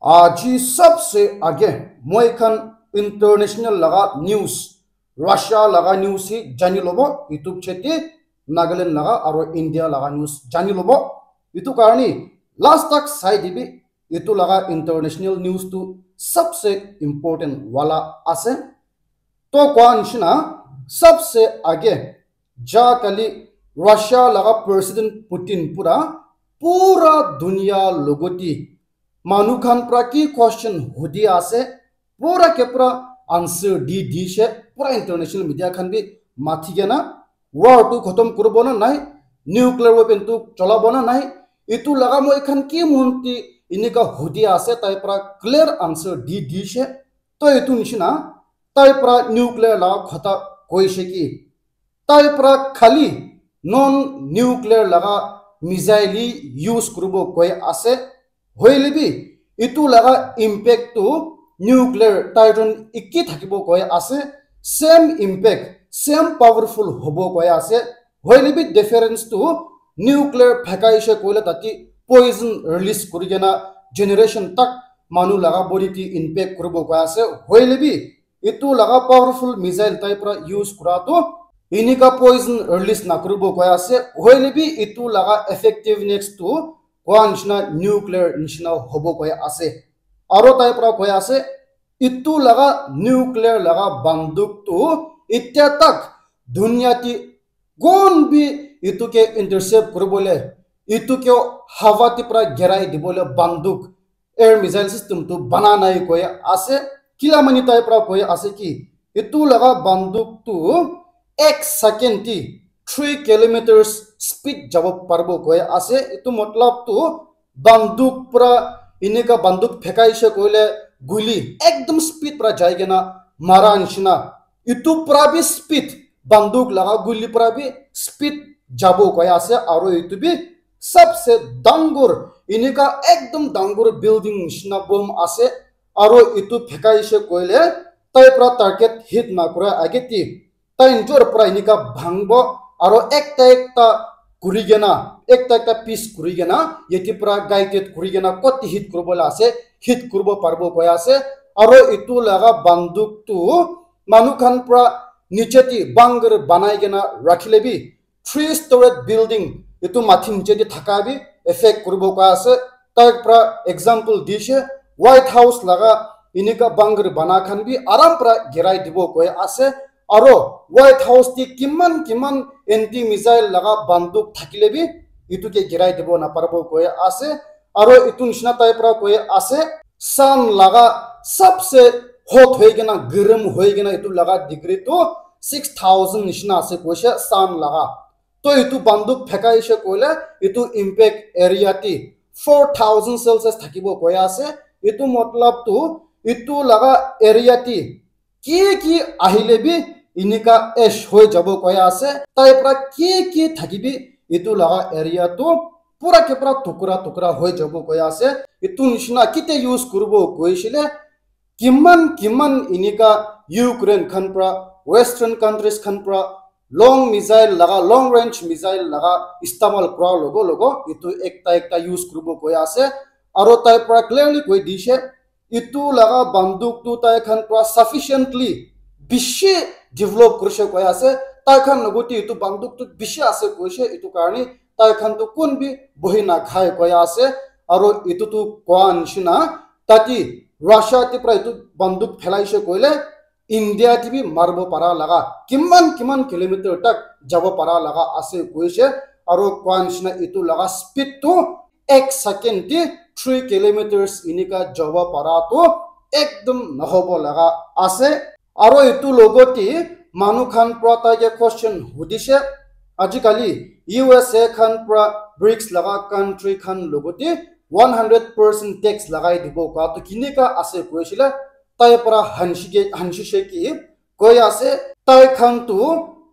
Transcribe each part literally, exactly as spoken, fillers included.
Aji sabse age moi khan international laga news, Russia laga news hi jani lobo. YouTube chete Nagaland laga aro India laga news jani lobo. Itu karni last tak sai dibi. Itu laga international news tu sabse important wala ase. To kwa nishina sabse age ja kali Russia laga President Putin pura pura dunia logoti manu khan pra ki question hudi ase, pura ke pura answer di di she, pura international media khan bi mathi kena war tu khotom kuribo na nai, nuclear weapon tu cholabo na nai, itu laga moi khan ki munti inika hudi ase tai pra clear answer di di she. To itu nishina tai pra nuclear laga khota koishe ki tai pra khali non nuclear laga missile hi use kuribo koi ase. Hoile bi itu laga impact tu nuclear taiton iki thakibo koi ase, same impact, same powerful hobo koi ase. Hoile bi difference tu nuclear phekaishe koile tati poison release kuri kena generation tak manu laga body ti impact kuribo koi ase. Hoile bi itu laga powerful missile tai pra use kura tu inika poison release nakuribo koi ase. Hoile bi itu laga effectiveness tu kwa nishina nuclear nishina hobo koi ase. Aro tai pra koi ase itu laga nuclear laga banduk tu itya tak dunia ti kon bi itu ke intercept kuribole, itu ke hawa ti pra gerai dibole banduk air missile system tu bana nai koi ase. Kila mani tai pra koi ase ki itu laga banduk tu ek second ti three kilometers speed jabo paribo koi ase. Itu matlab tu banduk pra inika banduk phekaishe koile guli ekdom speed pra jai kena mara nishina. Itu pra bi speed, banduk laga guli pra bi speed jabo koi ase. Aro itu bi sabse dangor inika ekdom dangor building nishina bomb ase. Aro itu phekaishe koile tai pra target hit nakura ageti tai njor pra inika bhangbo aro ekta ekta kuri kena, ekta ekta piece kuri kena yeti pra guided kuri kena kot hit kuribo la ase, hit kuribo paribo koi ase. Aro itu laga banduk tu manu khan pra niche ti bunker banai kena rakhile bi three story building itu mathi niche ti thaka bi effect kuribo koi ase. Tai pra example dishe White House laga inika bunker bana khan bi aram pra gerai dibo koi ase. Aro White House ti kiman kiman anti missile laga banduk thakile bi itu ke gerai dibo naparibo koi ase. Aro itu nishina tai pra koi ase sun laga sabse hot hoi kena garam hoi kena itu laga degree tu six thousand nishina ase koishe sun laga. To itu banduk phekaishe koile itu impact area ti four thousand Celsius thakibo koi ase. Itu matlab tu itu laga area ti ki ki ahile bi inika ash hoi jabo koi ase. Tai pra ki ki thakibi itu laga area tu pura ke pura tukura tukura hoi jabo koi ase. Itu nishina kite use kuribo koishile kiman kiman inika Ukraine khan pra, Western countries khan pra long missile laga, long range missile laga istemal kura logo logo itu ekta ekta use kuribo koi ase. Aro tai pra clearly koi dishe itu laga banduk tu tai khan pra sufficiently bishi develop kurishe koi ase. Tai khan logote itu banduk tu bishi ase koishe, itu karne tai khan tu kun bi bohi na khai koi ase. Aro itu tu koa nishina tate Russia te pra itu banduk phelaishe koile India te bi maribo para laga kiman kiman kilometer tak jabo para laga ase koishe. Aro koa nishina itu laga speed tu ek second te three kilometers inika jabo para tu ekdom nahobo laga ase. Aro itu logote manu khan pra tai ke question hudishe, ajikali U S A khan pra brics laga country khan logote one hundred percent tax lagai dibo ka to kinika ase koishile, tai pra hanshi ke, hanshi she ki koi ase, tai khan tu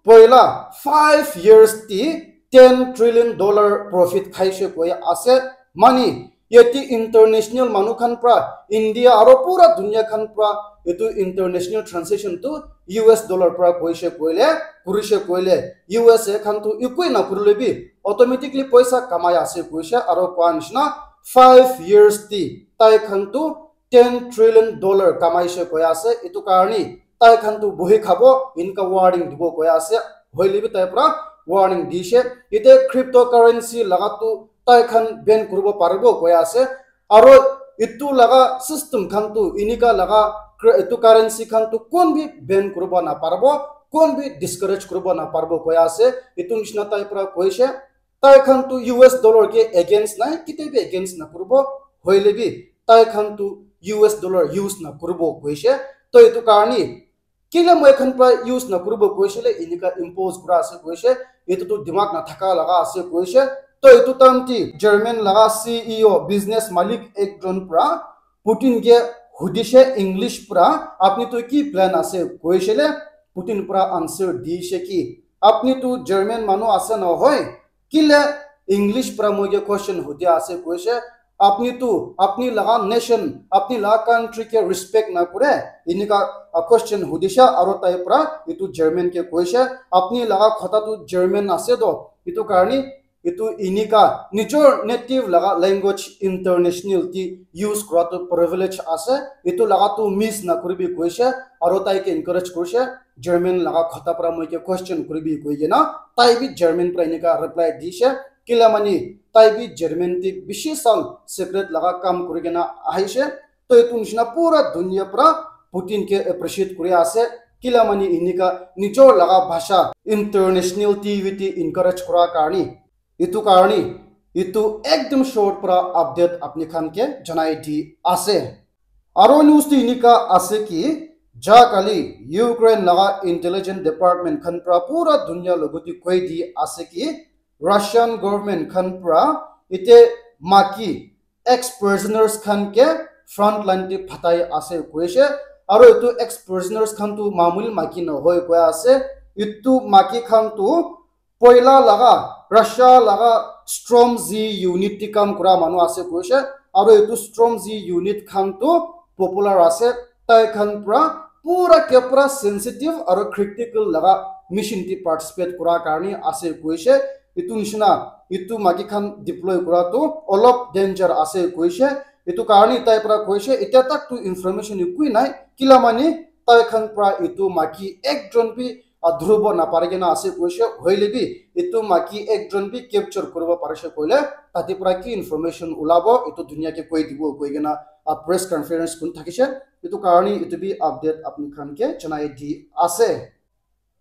poila five years ti ten trillion dollar profit khaishe koi ase. Mani yate international manu khan pra India aro pura dunia khan pra etu international transaction tu U S dollar pra koishe koile, kurishe koile, U S A khan tu ekoi na kurile bi automatically poisa kamai ase koishe aro koa nishina five years te tai khan tu ten trillion dollar kamaishe koi ase. Etu karne tai khan tu bohi khabo, enka warning dibo koi ase. Hoile bi tai pra warning dishe. Ite cryptocurrency laga tu tai khan ban kuribo paribo koi ase. Aro etu laga system khan tu enika laga cr-, etu currency khan tu kon bi ban kuribo na paribo, kon bi discourage kuribo na paribo koi ase. Etu nishina tai pra koishe. Tai khan tu U S dollar ke against nai, kete bi against na kuribo, hoile bi tai khan tu U S dollar use na kuribo koishe. To etu karne kile moi khan pra use na kuribo koishe le enika impose kura ase koishe, etu tu dimag na thaka laga ase koishe. To etu time te German laga C E O, business malik ekjon pra Putin ke hudishe English pra, "Apni tu ki plan ase?" koishe le Putin pra answer dishe ki, "Apni tu German manu ase nohoi, kile English pra moi ke question hudi ase?" koishe. "Apni tu, apni laga nation, apni laga country ke respect na kure?" Enika, ah, question hudishe aro tai pra etu German ke koishe, "Apni laga khota tu German ase to, etu karne etu enika nijor native laga language international te use kura tu privilege ase, etu laga tu miss na kuribi koishe, aro tai ke encourage koishe, German laga khota pra moi ke question kuribi koi kena, tai bi German pra enika reply dishe, kila mani tai bi German te bishi sal secret laga kam kuri kena ahishe, to etu nishina pura dunia pra Putin ke appreciate kuri ase, kila mani enika nijor laga bhasha international T V te encourage kura karne. Etu karne, etu ekdom short pra update apni khan ke janai di ase. Aro news tu enika ase ki, ja kali Ukraine laga intelligence department khan pra pura dunia logot te koi di ase ki, Russian government khan pra ite maki ex prisoners khan ke front line te phatai ase koishe. Aro etu ex prisoners khan tu mamuli maki nohoi koi ase. Etu maki khan tu poila laga Russia laga Storm Z unit te kam kura manu ase koishe, aro etu Storm Z unit khan tu popular ase, tai khan pra pura ke pura sensitive aro critical laga mission te participate kura karne ase koishe. Etu nishina etu maki khan deploy kura tu olop danger ase koishe. Etu karne tai pra koishe, etia tak tu information ekoi nai, kila mani tai khan pra etu maki ekjon bi ah, dhuribo napari kena ase koishe, hoile bi etu maki ekjon bi capture kuribo parishe koile, tate pra ki information ulabo, etu dunia ke koi dibo koi kena, ah, press conference kun thakishe, etu karne etu bi update apni khan ke janai di ase.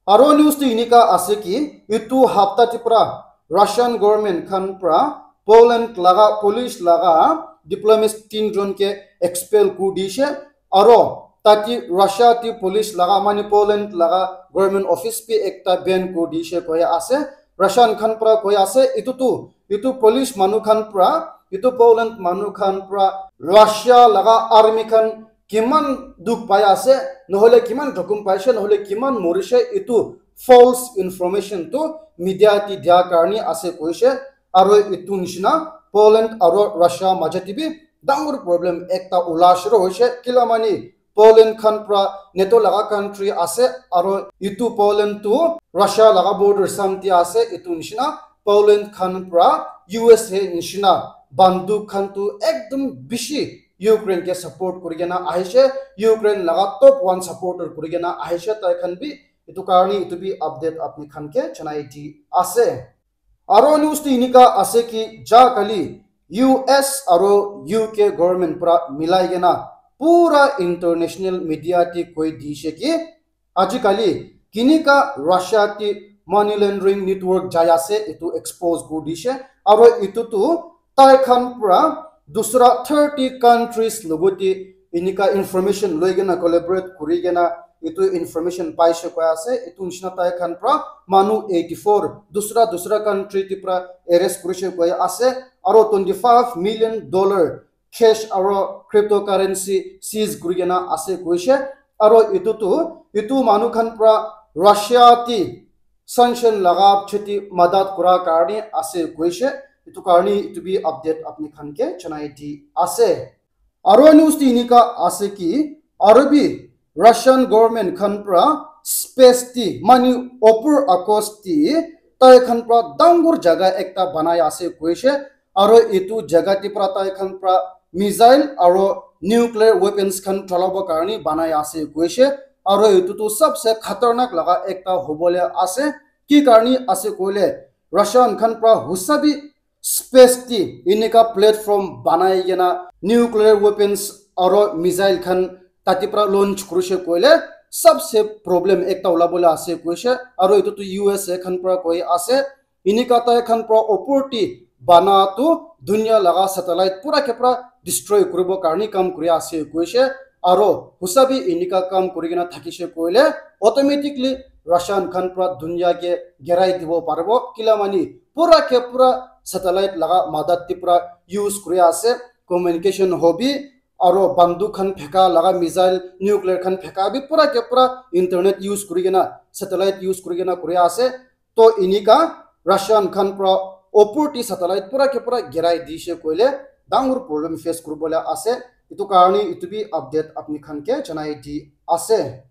Aro news tu enika ase ki, etu hapta te pra Russian government khan pra Poland laga police laga diplomat tinjon ke expel kuri dishe, aro tate Russia te police laga mane Poland laga government office bi ekta ban kuri dishe koi ase. Russian khan pra koi ase, etu tu, etu police manu khan pra, etu Poland manu khan pra Russia laga army khan kiman dukh pai ase, nohole kiman jokhom paise, nohole kiman morise, etu false information tu media te dia karne ase koishe. Aro etu nishina Poland aro Russia maja te bi dangor problem ekta ula shuru hoishe, kila mani Poland khan pra NATO laga country ase, aro etu Poland tu Russia laga border sam te ase, etu nishina Poland khan pra U S A nishina banduk khan tu ekdom bishi Ukraine ke support kuri kena ahishe, Ukraine laga top one supporter kuri kena ahishe, tai khan bi etu karne etu bi update apni khan ke janai di ase. Aro news tu enika ase ki ja kali U S aro U K government pra milai kena pura international media te koi dishe ki ajikali kinika Russia te money laundering network jai ase, etu expose kuri dishe. Aro etu tu tai khan pra dusra thirty countries logot te enika information loi kena collaborate kuri kena etu information paishe koi ase. Etu nishina tai khan pra manu eighty four dusra dusra country te pra arrest kurishe koi ase, aro twenty five million dollar cash aro cryptocurrency seize kuri kena ase koishe. Aro etu tu etu manu khan pra Russia te sanction laga cheti madat kura karne ase koishe. Etu karne etu bi update apni khan ke janai di ase. Aro news tu enika ase ki, aro bi Russian government khan pra space te mane upor akash te tai khan pra dangor jaga ekta banai ase koishe. Aro etu jaga te pra tai khan pra missile aro nuclear weapons khan cholabo karne banai ase koishe. Aro etu tu sabse khatarnak laga ekta hobole ase. Ki karne ase koile Russian khan pra husa bi space te enika platform banai kena nuclear weapons aro missile khan tati pra launch kurishe koile sabse problem ekta ulabole ase koishe. Aro etu tu U S A khan pra koi ase. Enika tai khan pra opor te bana tu dunia laga satellite pura ke pura destroy kuribo karne kam kuri ase koishe. Aro husa bi enika kam kuri kena thakishe koile automatically Russian khan pra dunia ke gerai dibo paribo. Kila mani pura ke pura satellite laga madad te pra use kuri ase. Communication hobi aro banduk khan pheka laga missile nuclear khan pheka bi pura ke pura internet use kuri kena satellite use kuri kena kuri ase. To enika Russian khan pra opor te satellite pura ke pura gerai dishe koile dangor problem face kuribole ase. Etu karne etu bi update apni khan ke janai di ase.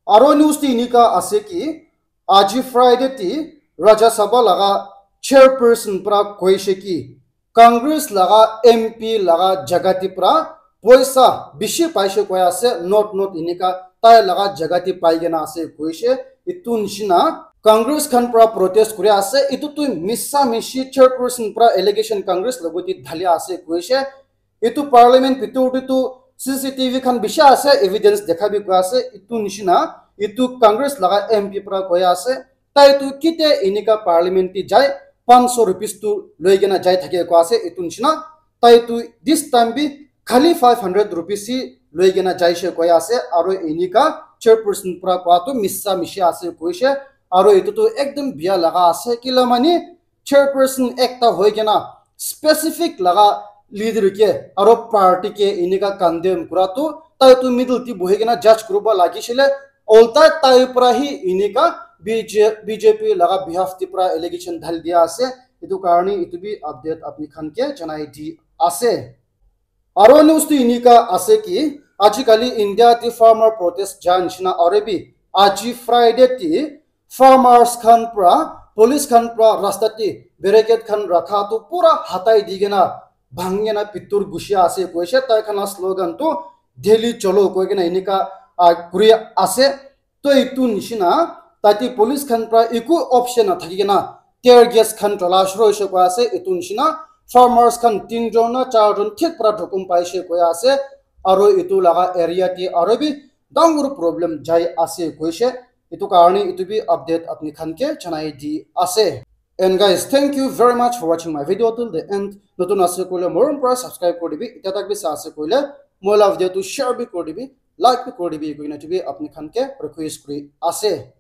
Aro news te enika ase ki aji Friday te Rajya Sabha laga chairperson pra koishe ki Congress laga M P laga jaga te pra poisa bishi paishe koi ase, not not enika tai laga jaga te pai kena ase koishe. Etu nishina Congress khan pra protest kuri ase. Etu tu misa mishi chairperson pra allegation Congress logote dhali ase koishe. Etu parliament bitor te tu C C T V khan bishi ase, evidence dekha bi koi ase. Etu nishina etu Congress laga M P pra koi ase. Tai tu kite enika parliament te jai panch so rupees tu loi kena jai thake koi ase. Etu nishina tai tu this time bi khali five hundred rupees hi loi kena jaishe koi ase. Aro enika chairperson pra koa tu misa mishi ase koishe. Aro etu tu ekdom bia laga ase. Kila mani chairperson ekta hoi kena specific laga leader ke aro party ke enika condemn kura tu tai tu middle te bohi kena judge kuribo lagishile. Olta tai pra hi enika B J, B J P laga behalf te pra allegation dhali dia ase. Etu karne etu bi update apni khan ke janai di ase. Aro news tu enika ase ki ajikali India te farmer protest ja nishina aro bi aji Friday te farmers khan pra police khan pra rasta te barricade khan rakha tu pura hatai di kena bhangi kena pitor gushi ase koishe. Tai khan la slogan tu Delhi cholo koi kena enika, ah, kuri ase. To etu nishina tate police khan pra eku option na thaki kena tear gas khan chola shuru hoishe koi ase. Etu nishina farmers khan tinjon na charjon thik pra dhukum paishe koi ase. Aro etu laga area te aro bi dangor problem jai ase koishe. Etu karne etu bi update apni khan ke janai di ase. And guys, thank you very much for watching my video till the end. Notun ase koile morom pra subscribe kuri dibi. Itya tak bi sa ase koile moi la video tu share bi kuri dibi, like bi kuri dibi koina etu bi apni khan ke request kuri ase.